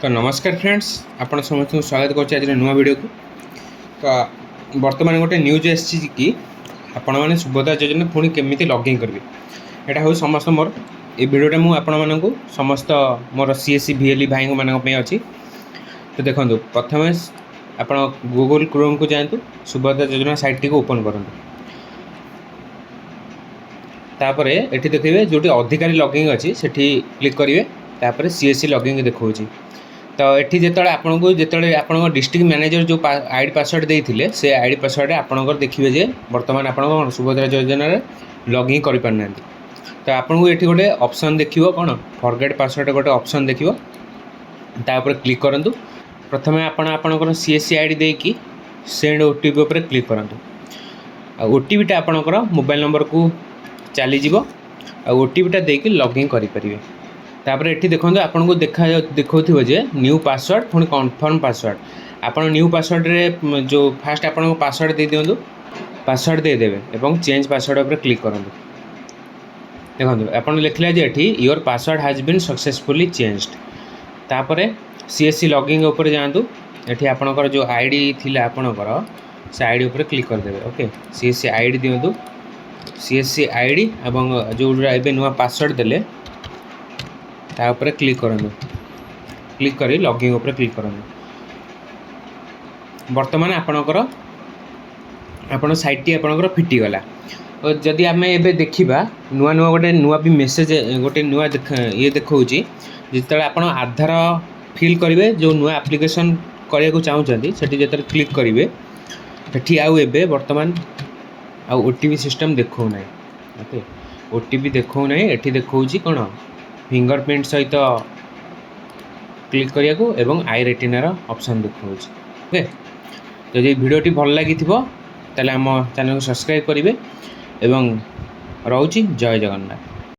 ତ ନମସ୍କାର ଫ୍ରେଣ୍ଡସ୍, ଆପଣ ସମସ୍ତଙ୍କୁ ସ୍ୱାଗତ କରୁଛି ଆଜିର ନୂଆ ଭିଡ଼ିଓକୁ। ତ ବର୍ତ୍ତମାନ ଗୋଟେ ନ୍ୟୁଜ୍ ଆସିଛି କି ଆପଣମାନେ ସୁଭଦ୍ରା ଯୋଜନା ପୁଣି କେମିତି ଲଗ୍ଇନ୍ କରିବେ। ଏଇଟା ହେଉଛି ସମସ୍ତ ମୋର ଏ ଭିଡ଼ିଓଟା ମୁଁ ଆପଣମାନଙ୍କୁ ସମସ୍ତ ମୋର ସିଏସ୍ସି, ଭିଏଲ୍ଇ ଭାଇମାନଙ୍କ ପାଇଁ ଅଛି। ତ ଦେଖନ୍ତୁ, ପ୍ରଥମେ ଆପଣ ଗୁଗୁଲ୍ କ୍ରୋମ୍କୁ ଯାଆନ୍ତୁ, ସୁଭଦ୍ରା ଯୋଜନା ସାଇଟ୍ଟିକୁ ଓପନ୍ କରନ୍ତୁ। ତାପରେ ଏଠି ଦେଖିବେ, ଯେଉଁଠି ଅଧିକାରୀ ଲଗ୍ଇନ୍ ଅଛି, ସେଠି କ୍ଲିକ୍ କରିବେ। ତାପରେ ସିଏସ୍ସି ଲଗ୍ଇନ୍ ଦେଖାଉଛି। ତ ଏଠି ଯେତେବେଳେ ଆପଣଙ୍କ ଡିଷ୍ଟ୍ରିକ୍ଟ ମ୍ୟାନେଜର ଯେଉଁ ଆଇଡ଼ି ପାସୱାର୍ଡ଼ ଦେଇଥିଲେ, ସେ ଆଇଡ଼ି ପାସୱାର୍ଡ଼ରେ ଆପଣଙ୍କର ଦେଖିବେ ଯେ ବର୍ତ୍ତମାନ ଆପଣଙ୍କ କ'ଣ ସୁଭଦ୍ରା ଯୋଜନାରେ ଲଗ୍ଇନ୍ କରିପାରୁନାହାନ୍ତି। ତ ଆପଣଙ୍କୁ ଏଠି ଗୋଟେ ଅପସନ୍ ଦେଖିବ, କ'ଣ ଫରଗେଟ୍ ପାସୱାର୍ଡ଼ ଗୋଟେ ଅପସନ୍ ଦେଖିବ, ତା ଉପରେ କ୍ଲିକ୍ କରନ୍ତୁ। ପ୍ରଥମେ ଆପଣ ଆପଣଙ୍କର ସିଏସ୍ସି ଆଇଡ଼ି ଦେଇକି ସେଣ୍ଡ ଓଟିପି ଉପରେ କ୍ଲିକ୍ କରନ୍ତୁ। ଆଉ ଓଟିପିଟା ଆପଣଙ୍କର ମୋବାଇଲ୍ ନମ୍ବରକୁ ଚାଲିଯିବ ଆଉ ଓଟିପିଟା ଦେଇକି ଲଗ୍ଇନ୍ କରିପାରିବେ। ତାପରେ ଏଠି ଦେଖନ୍ତୁ, ଆପଣଙ୍କୁ ଦେଖାଉଥିବ ଯେ ନ୍ୟୁ ପାସୱାର୍ଡ଼, ପୁଣି କନଫର୍ମ ପାସୱାର୍ଡ଼। ଆପଣ ନ୍ୟୁ ପାସୱାର୍ଡ଼ରେ ଯେଉଁ ଫାଷ୍ଟ ଆପଣଙ୍କ ପାସୱାର୍ଡ଼ ଦେଇଦିଅନ୍ତୁ। ପାସୱାର୍ଡ଼ ଦେଇଦେବେ ଏବଂ ଚେଞ୍ଜ ପାସୱାର୍ଡ଼ ଉପରେ କ୍ଲିକ୍ କରନ୍ତୁ। ଦେଖନ୍ତୁ, ଆପଣ ଲେଖିଲା ଯେ ଏଠି "Your password has been successfully changed." ତାପରେ ସିଏସ୍ସି ଲଗ୍ଇନ୍ ଉପରେ ଯାଆନ୍ତୁ। ଏଠି ଆପଣଙ୍କର ଯେଉଁ ଆଇଡ଼ି ଥିଲା ଆପଣଙ୍କର, ସେ ଆଇଡ଼ି ଉପରେ କ୍ଲିକ୍ କରିଦେବେ। ଓକେ, ସିଏସ୍ସି ଆଇଡ଼ି ଦିଅନ୍ତୁ। ସିଏସ୍ସି ଆଇଡ଼ି ଏବଂ ଯେଉଁଟା ଏବେ ନୂଆ ପାସୱାର୍ଡ଼ ଦେଲେ, ତା ଉପରେ କ୍ଲିକ୍ କରନ୍ତୁ। କ୍ଲିକ୍ କରି ଲଗ୍ଇନ୍ ଉପରେ କ୍ଲିକ୍ କରନ୍ତୁ। ବର୍ତ୍ତମାନ ଆପଣ ସାଇଟ୍ଟି ଆପଣଙ୍କର ଫିଟିଗଲା। ଓ ଯଦି ଆମେ ଏବେ ଦେଖିବା, ନୂଆ ନୂଆ ଗୋଟେ ନୂଆ ବି ମେସେଜ୍ ଗୋଟେ ନୂଆ ଦେଖ ଇଏ ଦେଖାଉଛି। ଯେତେବେଳେ ଆପଣ ଆଧାର ଫିଲ୍ କରିବେ, ଯେଉଁ ନୂଆ ଆପ୍ଲିକେସନ୍ କରିବାକୁ ଚାହୁଁଛନ୍ତି, ସେଠି ଯେତେବେଳେ କ୍ଲିକ୍ କରିବେ, ସେଠି ଆଉ ଏବେ ବର୍ତ୍ତମାନ ଆଉ ଓଟିପି ସିଷ୍ଟମ୍ ଦେଖାଉନାହିଁ। ଓକେ, ଓଟିପି ଦେଖାଉନାହିଁ। ଏଠି ଦେଖାଉଛି କ'ଣ ଫିଙ୍ଗର ପ୍ରିଣ୍ଟ ସହିତ କ୍ଲିକ୍ କରିବାକୁ ଏବଂ I ରେଟିନାର ଅପସନ୍ ଦେଖାଉଛି। ଓକେ, ଯଦି ଭିଡ଼ିଓଟି ଭଲ ଲାଗିଥିବ, ତାହେଲେ ଆମ ଚ୍ୟାନେଲକୁ ସବସ୍କ୍ରାଇବ୍ କରିବେ ଏବଂ ରହୁଛି। ଜୟ ଜଗନ୍ନାଥ।